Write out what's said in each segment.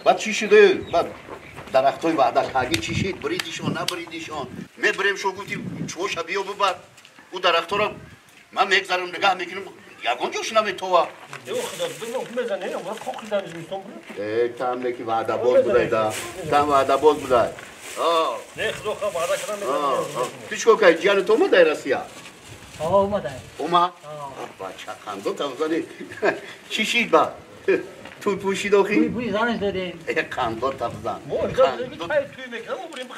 Баъд чӣ шуд? Баъд дарахтҳои ваъдакагӣ чӣ шид? Бридишон, набридишон. Мебарем шо гуфти чоша биё бибар. Ӯ дарахтҳоро ман мегзарам, нигаҳ мекунам, ягон ҷош наметова. Э, там леки ваъдабоз будай да. Там ваъдабоз будай. Ту чӣ кор кардӣ? Ҷиянат омадай Россия? Омадай. Омад? Бача қандо тавзани. Чӣ шид баъд? Туй пӯшид охи? Туй занаш додем. Э, қандо тавзан.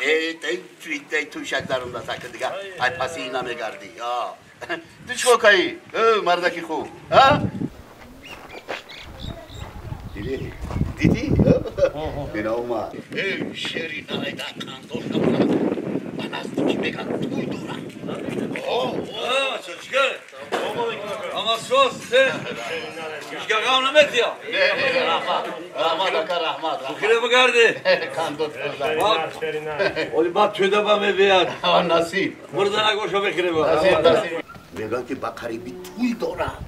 Э, тай туй шак дарунда сака дига. Ай паси ина мегардӣ. Ту чӣ кор кардӣ? Э, мардаки хуб. А? Дидӣ? Дидӣ? Ина омад. Э, шери найда қандо шабзан. Ба наздикӣ меган туй дорам. Мегӯянд ки ба қариби тӯй дорад.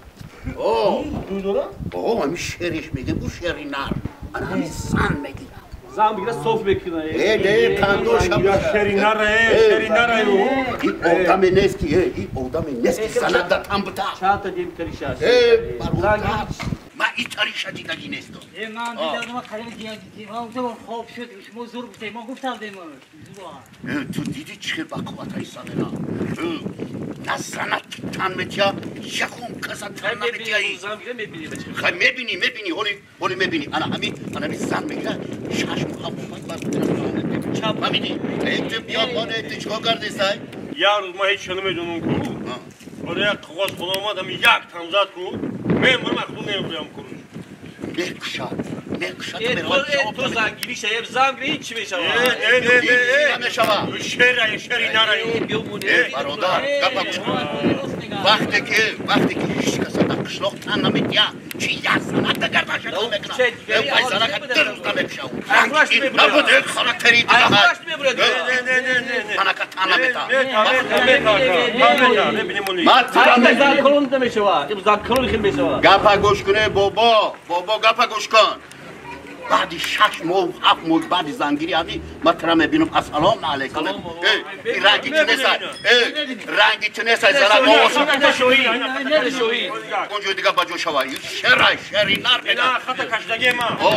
Тӯй дорад? Ҳамин шериш мегӯям, ӯ шери нар. Ана ҳамин зан мегирад. Зан мегирад, соф мекунад. Э, не, қандоша. Шери нара, шери нара. Ин одаме нест ки, ин одаме нест ки занак дар тан бита. Чанд та дим тариша аст? Э, бародар, ман ин тариша дидагӣ нестам. Э, ман дидам, ман қариб дидам, хоб шуд, шумо зур гуфтед, ман гуфтам дем. Э, ту дидӣ чӣ хел бақувватаи занера? На занак тан метия, якум каса тан наметияи. Хай мебинӣ, мебинӣ, ҳоли, ҳоли мебинӣ. Ана ҳамин, ана ҳамин зан мегирад, шаш моҳ ҳафт моҳ баъд чап фаҳмидӣ? Э, ту биё хоне, ту чикор кардӣ сай? Як рӯз ман ҳеҷ намедонам ку. Бора як қоғоз хона омад, ҳамин як тамзад ку. Мемурам, аз худ мемурам куруш. Мекушад, мекушад. Ту зангириша, еб зангири ҳеҷ чӣ мешавад? Не, не, не, намешавад. Шера, шери нара. Э, бародар, гапа гӯш кун. Вақте ки, вақте ки ҳеҷ каса дар қишлоқ тан наметия, чи як занак дар гарданша тан мекунад? Э, вай занака ду рӯз намекушав. Набуд, э, характери дигаҳай. Занака тан намета. Гапа гӯш куне, бобо, бобо, гапа гӯш кун. Баъди 6 моҳ, 7 моҳ баъди зангири ҳами ман тра мебинам. Ассалому алайкум. Э, ранги ту несай. Э, ранги ту несай, занак овоз. Он ҷои дига ба ҷо шава. Шера, шери нар мегӯяд. Хата кашидаги ман. О,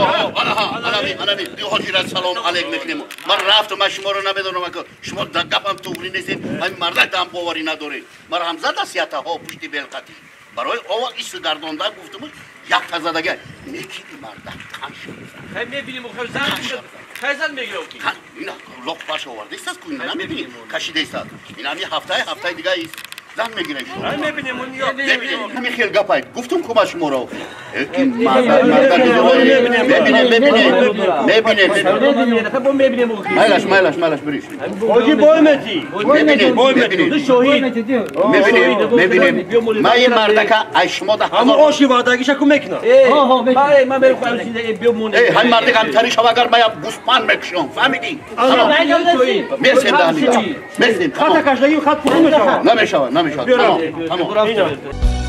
анаҳа, анами, анами. Ду ҳоҷира салом алайк мекунем. Ман рафтам, ман шуморо намедонам. Шумо дар гапам туғрӣ нестед. Ҳамин мардак даам боварӣ надоред. Мара ҳам задааст ятаҳо пушти белқатӣ. Барои ова ису гардонда гуфтумуш як тазадага. Неки мардак қан шуд. Хай мебинем, хай зан, хай зан мегирад ки. Ина лоқ баш овардаистаст ку, ина намебинӣ, кашидаистад. Ина ҳами ҳафтаи, ҳафтаи дига ист. Зан мегирад шумо. Хай мебинем, мебинем. Ҳами хел гапай. Гуфтум ку ман шуморо. Ки мардак, мардак мебинем, мебинем, мебинем, мебинем. Майлаш, майлаш, майлаш бириш. Ҳоҷи бой мети. Мебинем, мебинем. Мебинем, мебинем. Ман ин мардака ай шумо да ҳамон оши ваъдагиша ку мекунам. Ман мерам биёмонем. Э, ҳамин мардак ҳамтари шава агар ман як гӯспанд мекушам. Фаҳмидӣ? Мерсем да ҳамин. Мерсем. Хата кашидаги хат фурӯ мешавад. Намешавад, намешавад. Тамом, тамом.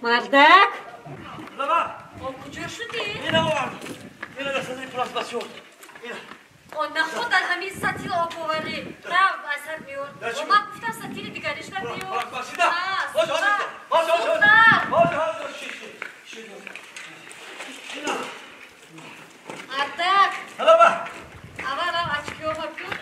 Мардак! Лаба! Куҷо шудӣ? Ина овардам. Ина дастаи пластмассиён. Ина. О, наход дар ҳамин сатил об оварӣ. Рав, асар биёр. О, ман гуфтам сатили дигаришда биёр. Пластмассида. Мардак! Лаба! Ава рав, очкиёма биёр.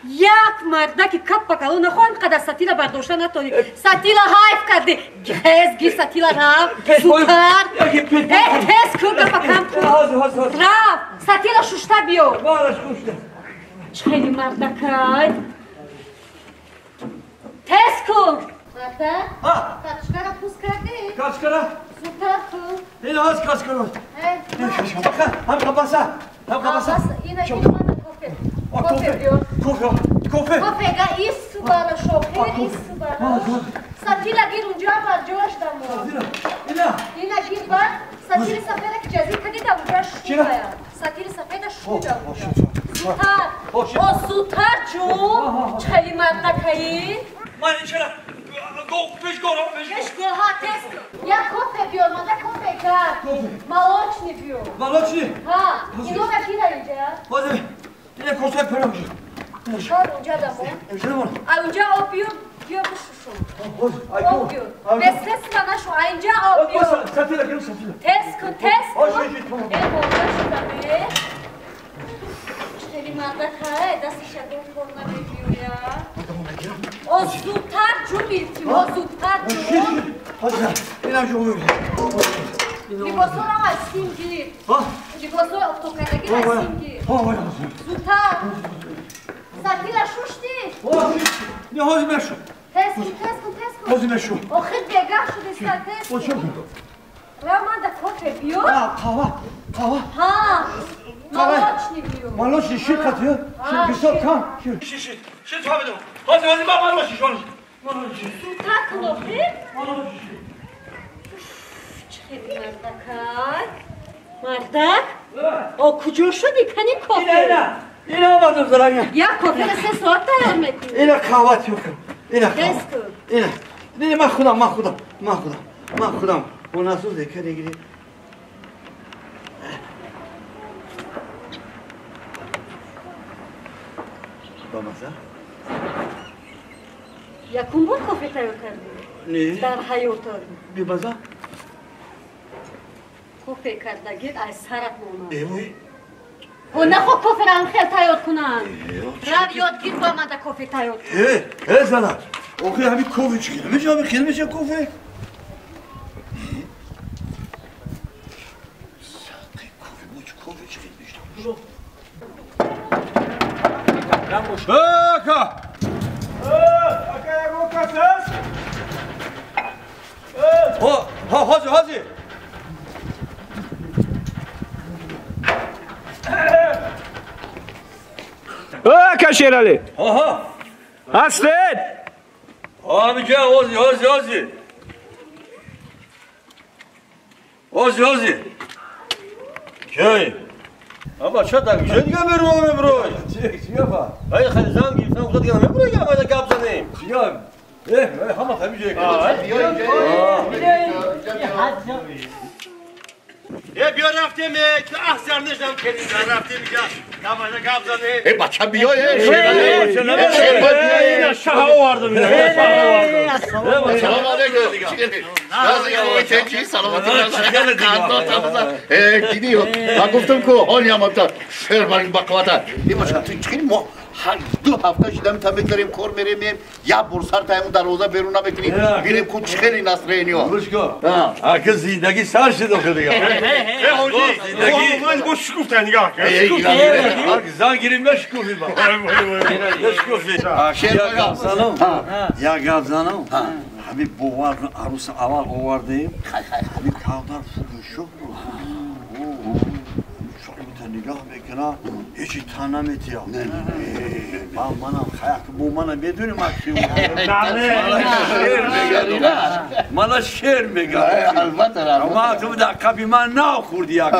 Як мардаки каппакало нахоҳам қадар сатила бардошта натонӣ. Сатила ҳайф кардӣ. Хез гир сатила рав. Зудтар. Тез кун гапа кам кун. Рав. Сатила шушта биёр. Чӣ хеле мардакай. Тез кун. Мардак? Картошкара пӯст кардӣ? Картошкара? Зудтар кун. Ина ҳоз картошкара. Ҳам қабаса. Ҳам қабаса. Ина ина кофе. Кофе биёр. Кофе. Кофе. Кофе га ису бара шохир ису бара. Сатила гир унҷа бар ҷояш дамо. Ина. Ина гир бар сатили сафеда ки ҷазир кади да унҷа шуда. Сатили сафеда шуда. Зудтар. О зудтар ҷун. Чали мардакаи. Ман иншалла пешгоҳ пешгоҳ. Пешгоҳ ҳа тез кун. Як кофе биёр, манда кофе гар. Молочный биёр. Молочный? Ҳа. Инора гира инҷа. Ҳозир. Ина кофе пирам. Чор унҷа дамо. А унҷа об биёр, биё бишушум. Об биёр. Бесрества нашу, а инҷа об биёр. Сатила гирам сатила. Тез кун, тез кун. Э, бобо шуда бе. Хеле мардакай, дасти шагон кор намебиёя. О, зудтар ҷун илтимо, зудтар ҷун. Ҳозир, инам ҷун мегирам. Либосҳоро аз сим гир. Либосҳои офтобкардагиро аз сим гир. Зудтар. Сатила шуштӣ? Не, ҳозир мешу. Тез кун, тез кун, тез кун. Ҳозир мешу. Охир бегаҳ шуди сар, тез кун. Рав манда кофе биёр. Қаҳва, қаҳва. Ҳа, молочный биёр. Молочный шир қатӣ? Шир бисёр кам. Шир. Шир, шир. Шир фаҳмидам. Ҳозир, ҳозир ман молочный, молочный. Зудтар кун охир. Молочный. Чӣ хеле мардакай. Мардак? О, куҷо шудӣ? Кани кофе? Ина, ина. Ина овардам заранга. Як коферо 3 соат тайёр мекунӣ. Ина қаҳва тиёр кун. Ина Тез кун. Ина. Не, ман худам, ман худам, ман худам, ман худам. Бо насӯзе кане гири. Бамаза? Якум бор кофе тайёр кардӣ? Не. Дар ҳаётат. Бимаза? Кофе кардагит аз сарат монад. Эвой. О, нахо коферо анхел тайёр кунанд. Рав ёд гир ба манда кофе тайёр кун. Э, э зана. Охи ҳами кофе чӣ хел мешава? Ҳами хел мешава кофе? Сақи кофе, мо чӣ кофе чӣ хел мешава? Ака! Ака, ягон кас ҳаст? Ҳа, ҳозир, ҳозир. Ака Шерали! Ҳа, ҳастед? Ҳа, миҷа, ҳозир, ҳозир, ҳозир. Ҳозир, ҳозир. Кей? Аба ча так ча дига меравам меброй? Чи, чи гапа? Ай хеле занг гирифтам, худо дига намеброй, га майда гап занем. Чи гап? Ҳама ҳамиҷа. Э биё рафтем, аҳзар нешдам кедим, рафтем иҷа. Давай гап занем. Э бача биё, э Ина шаҳа овардам, ина шаҳа овардам. Салом алейкум. Саломатӣ. Э дидӣ, ман гуфтам ку ҳолиам абта шер бар ин бақвата. Э бача ту чӣ мо ҳар ду ҳафта шидам та мегзарем кор мерем, як бор сар та ҳамун дарвоза берун намекунем. Бирем ку чӣ хеле настроениё. Гӯш кун. Ака зиндагӣ сар шуд охир дига. Э ҳоҷӣ, зиндагӣ ман бо шукуфта нигоҳ кун. Зан гирим нашукуфи ба. Нашукуфи. Як гап занам. Як гап занам. Ҳамин бовар арӯса аввал овардем. Ҳамин кавдар фугӯшок буд. Нигоҳ мекунам, ҳечи тан наметиям. Манам хаяк бо манам медонӣ ман ким? Мана шер мегӯям. Албатта, Ман ту дар қаби ман нахӯрди як.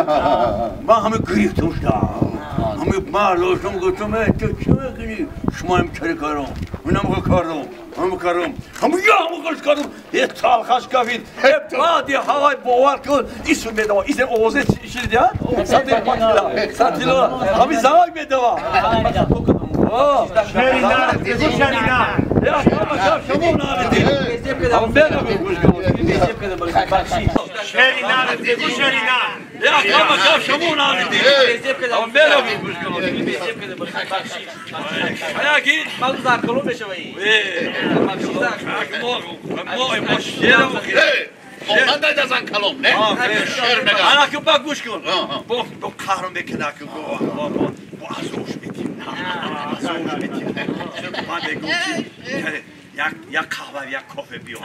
Ман ҳама гирифтам шудам. ҳами бардоштам гуфтам ту чӣ мекунӣ? Шумоям чари кардам, инам кардам, ҳам кардам, ҳам я ҳам қиш кардам. Е талхаш кафид. Е баъди ҳавай бовар кун, ису медава, исен овозе шиди, сатила, сатила, ҳами замак медава. Шерина, шерина. Я шумо наредӣ. Ҳам бега гӯш кун. Шерина, бегу шерина. Я кама шаб шумо наредӣ. Ҳам бега гӯш кун. Аяки ман зарколо мешавӣ. Мо мо шерам. Ман дай зан калом, не? Шер мега. Ана ки ба гӯш кун. Бо бо қаҳрам мекунад ки бо бо азош метим. Азош метим. Ман мегӯм ки як қаҳва, як кофе биё.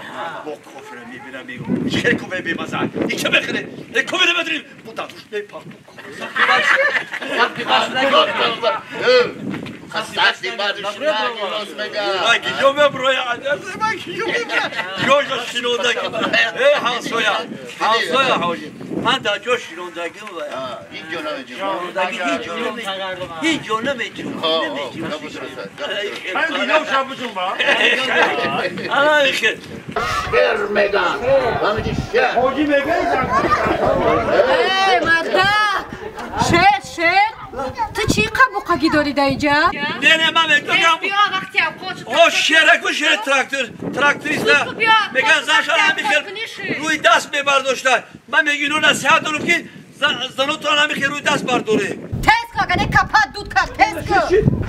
Бо кофе мебинам, мегӯм. Хеле кофе бемаза. И чӣ мехӯрӣ? Э кофе намедорим. Бо дадуш мепарту. Хастасти баъдиш рост мега. Ман киҷо меброя? Ман киҷо меброя? Ҷоша шинондагӣ. Э ҳамсоя, ҳамсоя ҳоҷи. Ман дар ҷо шинондагим ва. Ҳеҷ ҷо намеҷум. Ҳеҷ ҷо намеҷум. Ҳеҷ ҷо намеҷум. Ман дидам шаб бучум ба. Ана ихе. Шер меган. Ҳамиди шер. Ҳоҷи мега? Э мардак! Шер, шер. Ту чӣ қабуқагӣ дорӣ дар инҷа? Не, не, ман мегӯям. Биё вақти авқот шуд. О, шераку шер трактор, тракториста. Меган заншон ҳамин хел рӯи даст мебардошта. Ман мегӯям ино насиҳат дорам ки занотон ҳамин хел рӯи даст бардоред. Тез кун, агар не капат дуд кард, тез кун.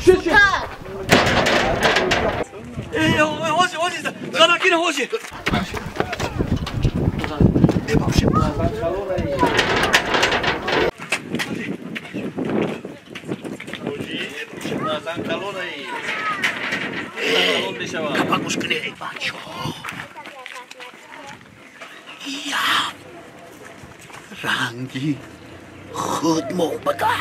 Зудтар. Э, ҳоҷи, ҳоҷи, занакина ҳоҷи. Мебахшед. Капа гӯш кунед, эй бачаҳо. Я ранги худ мо бада.